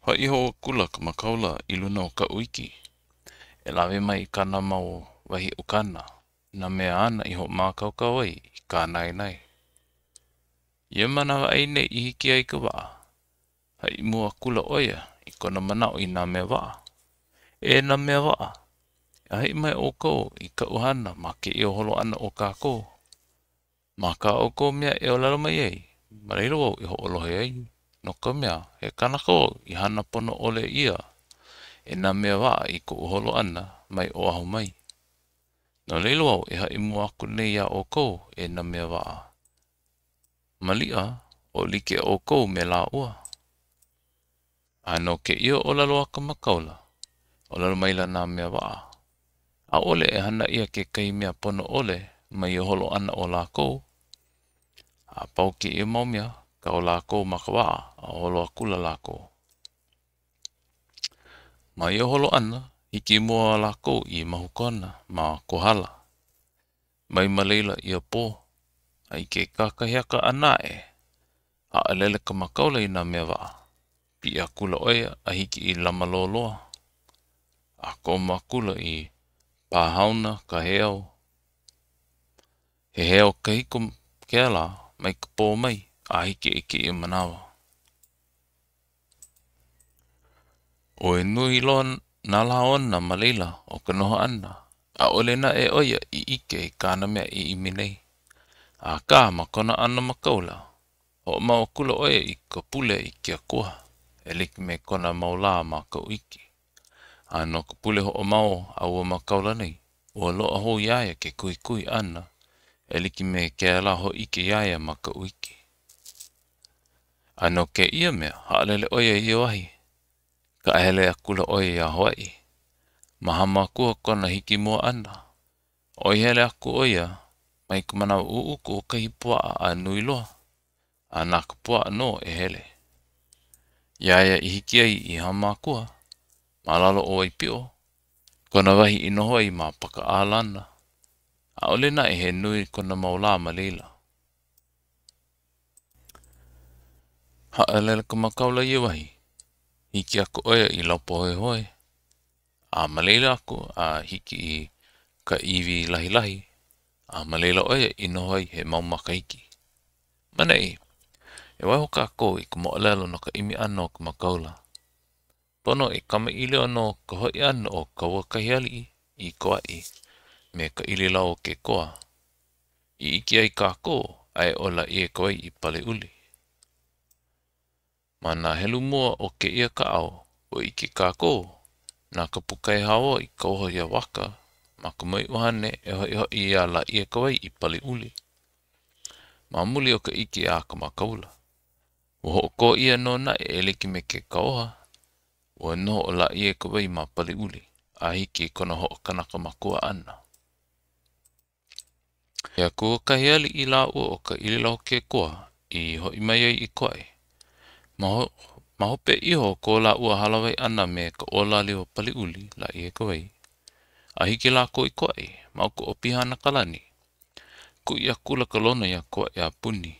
Hoʻi hou akula ka makāula i luna o Kaʻuiki e lawe mai i kāna mau wahi ukana, nā mea āna i hoʻomākaukau ai i ka naenae. Ia manawa ʻai nei i hiki ai ka waʻa, haʻi mua akula ʻo ia i kona manaʻo i nā mea waʻa. E nā mea waʻa, e haʻi mai ʻoukou i kaʻu hana ma kēia holo ʻana o kākou. Ma kā ʻoukou mea e ʻōlelo mai ai, ma laila wau e hoʻolohe ai, no ka mea, he kanaka wau i hana pono ʻole ʻia e nā mea waʻa i koʻu holo ʻana mai Oʻahu mai. No laila wau e haʻi mua aku nei iā ʻoukou, e nā mea waʻa. Maliʻa, o like ʻoukou me lāua. A no kēia ʻōlelo a ka makāula, ʻōlelo maila nā mea waʻa, ʻaʻole e hana ʻia kekahi mea pono ʻole ma ia holo ʻana o lākou. A pau kēia mau mea, kau lākou ma ka waʻa a holo akula lākou. Ma ia holo ʻana, hiki mua lākou i Mahukona ma Kohala. Mai ma laila ia pō, a i ke kakahiaka ʻana aʻe, haʻalele ka makāula i nā mea waʻa. Piʻi akula ʻo ia a hiki i Lamalōloa, a komo akula i Pāhauna ka heiau. He heiau kahiko kēlā mai ka pō mai a hiki i kēia manawa. ʻOi nui loa nā lā ona ma laila o ka noho ʻana, ʻaʻole naʻe ʻo ia i ʻike i kāna mea i ʻimi nei. Akā, ma kona ʻano makāula, hoʻomau akula ʻo ia i ka pule i ke Akua, e like me kona mau lā ma Kaʻuiki. A no ka pule hoʻomau a ua makāula nei, ua loaʻa hou iā ia ke kuhikuhi ʻana e like me kēlā hōʻike iā ia ma Kaʻuiki. A no kēia mea, haʻalele ʻo ia i ia wahi. Kaʻahele akula ʻo ia iā Hawaiʻi. Ma Hāmākua kona hiki mua ʻana. ʻOi hele aku ʻo ia mai ka manawa ʻuʻuku o kahi puaʻa a nui loa, a na ka puaʻa nō e hele. Iā ia i hiki ai i Hāmākua, ma lalo o Waipiʻo, kona wahi i noho ai ma Pakaʻālana, ʻaʻole naʻe he nui kona mau lā ma laila. Haʻalele ka makāula ia wahi, hiki aku ʻo ia i Laupahoehoe, a ma laila aku a hiki i Kaʻiwi Lahilahi, a ma laila ʻo ia i noho ai he mau makahiki. Ma ʻaneʻi, e waiho kākou i ka moʻolelo no ka ʻimi ʻana o ka makāula. Pono e kamaʻilio no ka hoʻi ʻana o Kauakahialiʻi i Kauaʻi me ka ʻIlilaokekoa. I ʻike ai kākou aia ʻo Lāʻieikawai i Paliuli. Ma nā helu mua o kēia kaʻao, ua ʻike kākou, na Kapukaihaoa i kauoha iā Waka ma ka moeʻuhane e hoʻihoʻi iā Lāʻieikawai i Paliuli. Ma muli o ka ʻike a ka makāula. Ua hoʻokō ʻia nō naʻe e like me ke kauoha, ua noho ʻo Lāʻieikawai ma Paliuli a hiki i kona hoʻokanaka makua ʻana. Iā Kauakahialiʻi lāua ʻo ka ʻIlilaokekoa i hoʻi mai ai i Kauaʻi, ma hope iho o ko lāua hālāwai ʻana me ka ʻōlali o Paliuli, Lāʻieikawai, a hiki lākou i Kauaʻi, ma uka o Pihanakalani, kuʻi akula ka lono iā Kauaʻi a puni,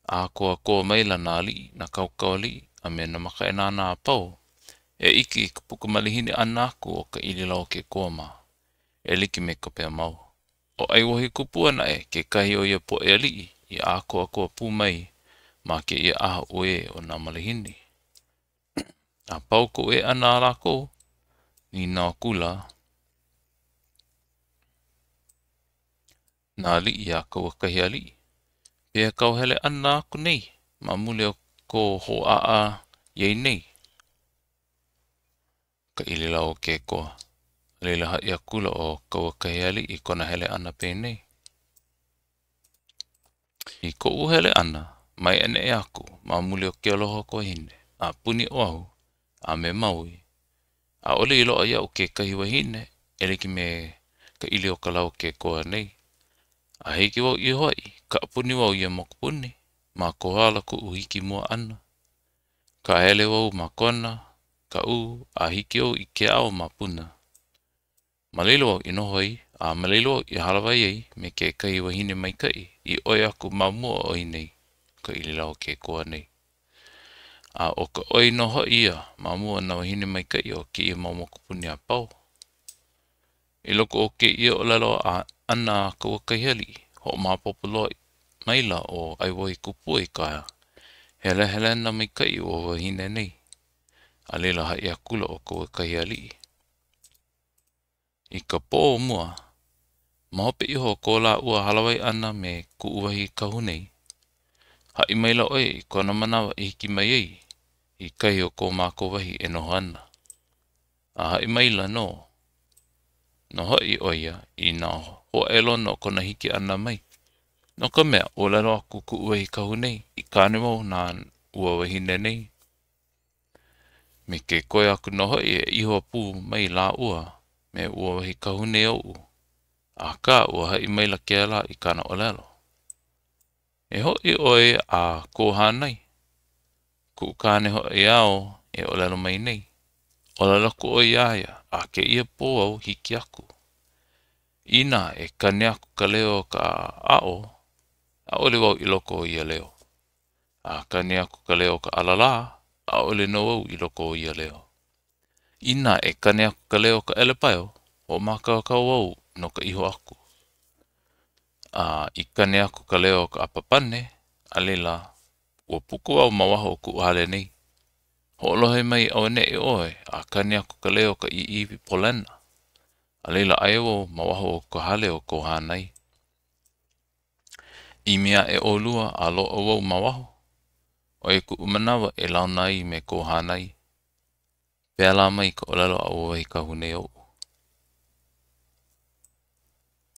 ʻākoakoa maila nā aliʻi, nā kaukaualiʻi, a me nā makaʻāinana a pau, e ʻike i ka puka malihini ʻana aku o ka ʻIlilaokekoa mā, e like me ka mea mau. ʻO ʻAiwohikupua naʻe kekahi o ia poʻe aliʻi i ʻākoakoa pū mai ma kēia ʻaha uē o nā malihini. A pau ka uē ʻana a lākou, nīnau akula nā aliʻi iā Kauakahialiʻi, Pehea kāu hele ʻana aku nei ma muli o kou hōʻāʻā iā nei? Ka ʻIlilaokekoa. A laila haʻi akula ʻo Kauakahialiʻi i kona hele ʻana penei. I koʻu hele ʻana mai ʻaneʻi aku ma muli o ke aloha o ka wahine a puni Oʻahu a me Maui, ʻaʻole i loaʻa iaʻu kekahi wahine e like me ka ʻili o ka lau o ke koa nei. A hiki wau i Hawaiʻi, kaʻapuni wau ia mokupuni ma Kohala kuʻu hiki mua ʻana. Kaʻahele wau ma Kona, Kaʻū, a hiki au i Keaʻau ma Puna. Ma laila wau i noho ai, a ma laila wau i hālāwai ai me kekahi wahine maikaʻi i ʻoi aku ma mua o ʻoe nei, ka ʻIlilaokekoa nei. A ʻo ka ʻoi nō hoʻi ia ma mua o nā wāhine maikaʻi o kēia mau mokupuni a pau. I loko o kēia ʻōlelo ʻana a Kauakaihiliʻi, hoʻomaopopo loa maila ʻo ʻAiwohikupua i ka helehelena maikaʻi o ua wahine nei. A laila haʻi akula ʻo Kauakaihiliʻi. I ka pō mua, ma hope iho o ko lāua hālāwai ʻana me kuʻu wahi kahu nei, haʻi maila ʻo ia i kona manawa e hiki mai ai i kahi o ko mākou wahi e noho ana. A haʻi maila nō nō hoʻi ʻo ia i nā hōʻailona o kona hiki ʻana mai. No ka mea, ʻōlelo aku kuʻu wahi kahu nei, i kāne wau na ua wahine nei. Me ke koi aku nō hoʻi e iho pū mai lāua me ua wahi kahu nei oʻu, akā ua haʻi maila kēlā i kāna ʻōlelo, E hoʻi ʻoe a kō hānai, kuʻu kāne hoʻi āu e ʻōlelo mai nei. ʻŌlelo aku ʻoe iā ia, a kēia pō au hiki aku. Inā e kani aku ka leo o ka ʻaʻo, ʻaʻole wau i loko o ia leo. A kani aku ka leo o ka ʻalalā, ʻaʻole nō au i loko o ia leo. Inā e kani aku ka leo o ka ʻelepaio, hoʻomākaukau au no ka iho aku. A i kani aku ka leo o ka ʻapapane, a laila, ua puka wau ma waho o kuʻu hale nei. Hoʻolohe mai auaneʻi ʻoe a kani aku ka leo o ka ʻiʻiwi polena, a laila aia wau ma waho o ka hale o kou hānai. ʻImi aʻe ʻolua a loaʻa wau ma waho, ʻo ia kuʻu manawa e launa ai me kou hānai. Pēlā mai ka ʻōlelo a ua wahi kahu nei oʻu.